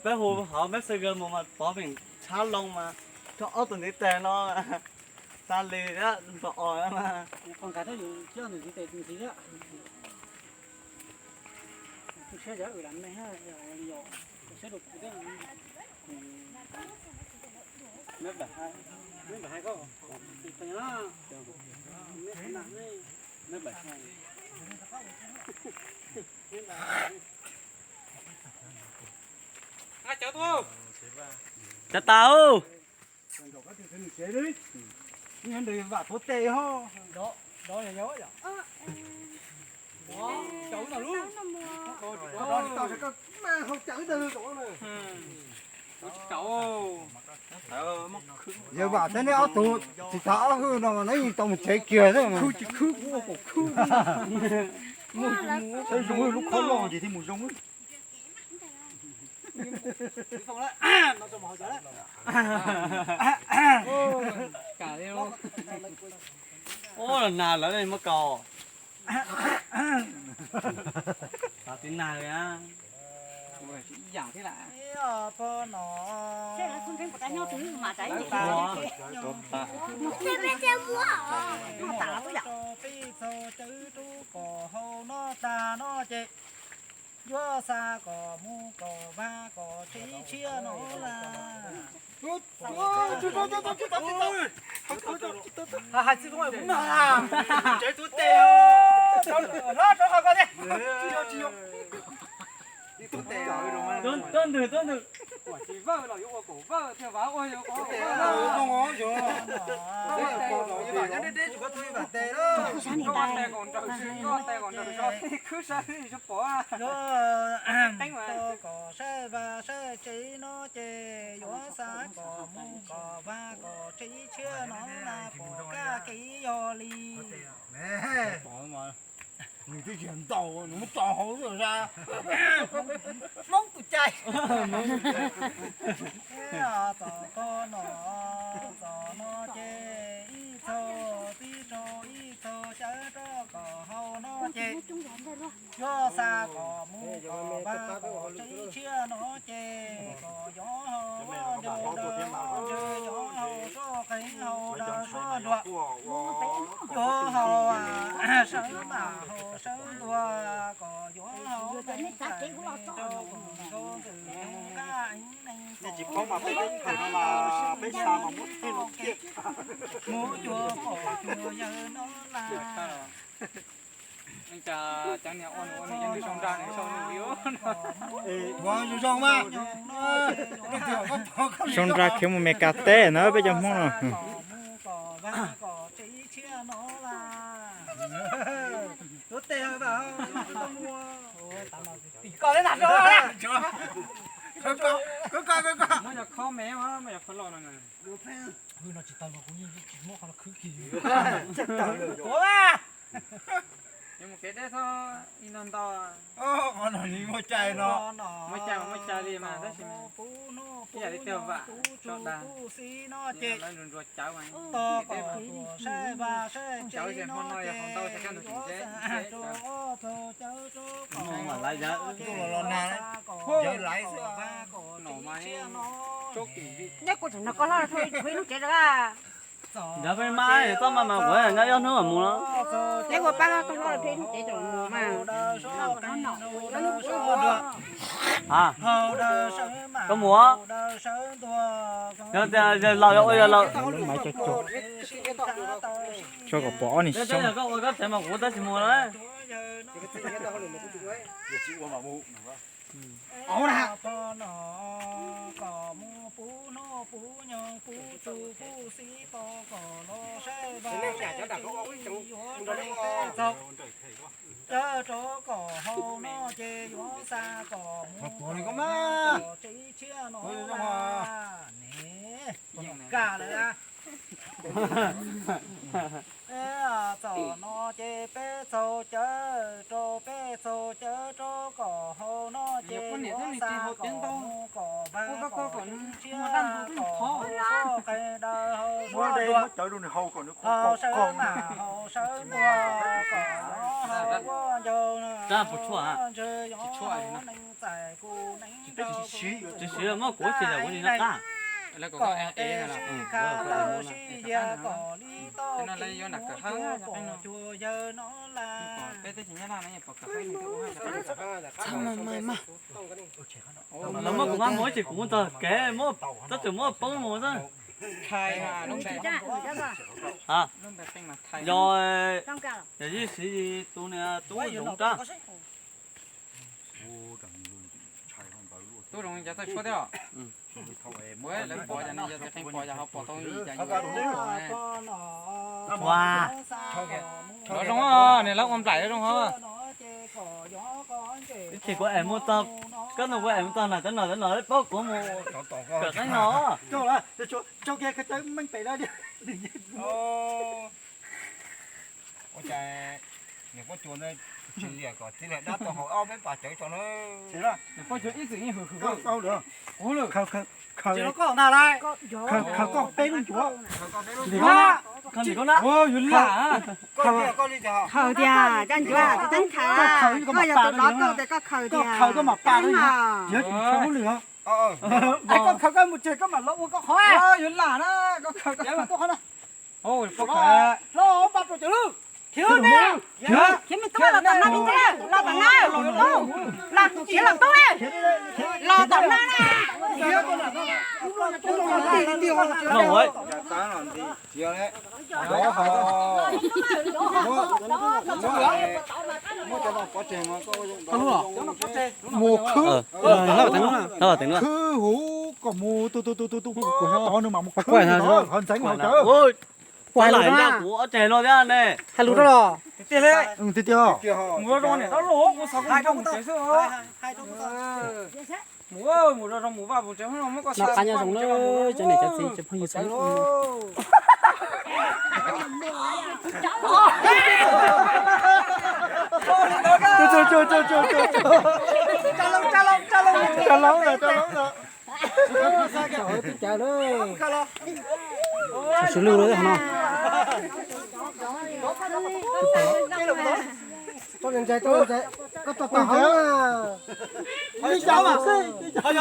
Peb hu hauv Messenger mus mas pov meem tshab loo mas, rau ob tug ntiv tes no, xa li nto os mas. Cov tas. Yawg Vam thiab neb ob tug tsis tau ob hwj no mas neb yeej tau mus tsev kiag xwb mas. Khwb tsis khwb kuv ua kom khwb. Muaj zoo lub khob loj ces thiaj mus zoo. Ua nas lawv muab kaus. Tib nag li. Ib yam thiab las. Peb txog cawv rub kom hau no tag no ces yuav xa kom mus kom vaj kom tsev tshiab no las. Hais txij kuv mas kuv nag tsev tus tes hlob rau qhov ko thiab. Tuab ntwg, tuab ntwg. Ua tsis vawj los yuav ua kom vawj thiaj vawj, ua yuav kom vawj. Tes kom nraum, tes kom nraum, khwb sab pom. Kom saib vaj saib tsev no ces yuav xa kom mus kom vaj kom tsev tshiab no na, pom kaj kev yog li. Nws twb tsis ntaus, nws muab tso hauv xwb sas. Hmoob tus cai. Txog qhov no, txog no ces ib txog tib rau ib txog cawv rub kom hau no ces yuav xa kom mus kom vaj kom tsev tshiab no ces kom yuav hau vaj ntsug daws vaj ntsug, yuav hau soj qees hau daws soj nruas, yuav hau sawv mam hau sawv ntuag, kom yuav hau teev rau ntxhais rau ntxwm tus kab eev neeg. Tsis paub mas peb teb chaws no mas peb xa mas muab tej no kiag, muab cua pom cua yawg no las. Zoo zoo mas. Sau nra khiav mus Meskas teb na peb cov Hmoob no. Ua, mus kev deb txhob ib no ntau. Qhov no nws muaj cai no. Muaj cai mas muaj cai li mas tab sis ib yam li tej vam tso dag, lawv ntsuas cawv mas. Tos kom tuam saib vaj saib tsev no ces yuav xa rau ob txog cawv rub kom hau no ces yuav xa kom mus kom vaj kom tsev tshiab no. Nyob kuv tseem nrog koj hlob rau ib hnub tsev rau. Yog peb mab txoj mas mas kuv nyob ib hnub mam mus no. Neb ua pab koj hlob rau ib hnub tsev rau mas. Koj mus. Yog tias yawg laus yuav ua yawg laus. Tso kom pom ob niag xyoob. Koj ua koj tsev mas kuv tab sis mus lawm. Kom mus puv noj puv nyoog puv txuj puv xib tos kom los saib vaj saib tsev yuav rau peb txog. Cawv rub kom hau no ces yuav xa kom mus kom vaj kom tsev tshiab no na. Neb, kaj lawm. Txog no ces peb txaug cawv rau, peb txaug cawv rub kom hau no ces yuav xa kom mus kom vaj kom tsev tshiab kom soj qees daws hau soj nruas, hau sawv mam hau sawv ntuag kom hau Rab puas tshuaj? Tsis siv, muab kuv tsis yog kuv tsis noj qab. Txhob mas mas mas. Los muab kuv mab mus ib tsam kuv mus txog kev, tab tseem muab poob mus xwb. Yog, yog Yij Siv Yis tus niag tub zoov rab. Tub zoov cov txawj tshuab thiab os. Lawv pom cov niag yog txiv qeej pom cov ho pom tau li cas yus. Ua, los zoo, niag lawv ua nplaim zoo ho. Ib chim kuv ev mus txog, koj nug kuv ev mus txog na, cov no cov no paub kuv mus kawm qeeb no. Ua cas niam poj cuas ntawd tsis liam kom txiv liam dab tau haus ob peb pas cawv tso na. Niam poj cuas ib txwm yeej hwm hwm kuv lawm. Khaws koj peb lub ncuav. Khaws tias, koj ncuav tsis teeb khaws, koj yog tus lov koj tias koj khaws tias, khaws koj mam pa, yuav tsis tshua lub lwm os. Koj khaws koj mus tseg koj mam los ua koj qhov. Yuav lam na, koj khaws koj qhov. Hlob, pa rau cawv lub, khiav lub ne, khiav mus tub, los tom no, los tom no, los khiav los tub, los tom no na. Mus khwb, khwb huv kom mus tu tu tu tu tu, kuv tod nws mam mus khwb, qhov ntxeev los cawv. Kuv ob teg luaj thiab ne. Hais lus rau los. Tiag tiag, tiag tiag. Mus zoo niam tab loj, kuv xav kuv mus vaj mus tsev xwb. Mus, mus zoo zoo mus vaj mus tsev, muab koj xa qab nyob zoo na, cov niam cov txiv cov phooj ywg txhua leej. Sawv lwj no.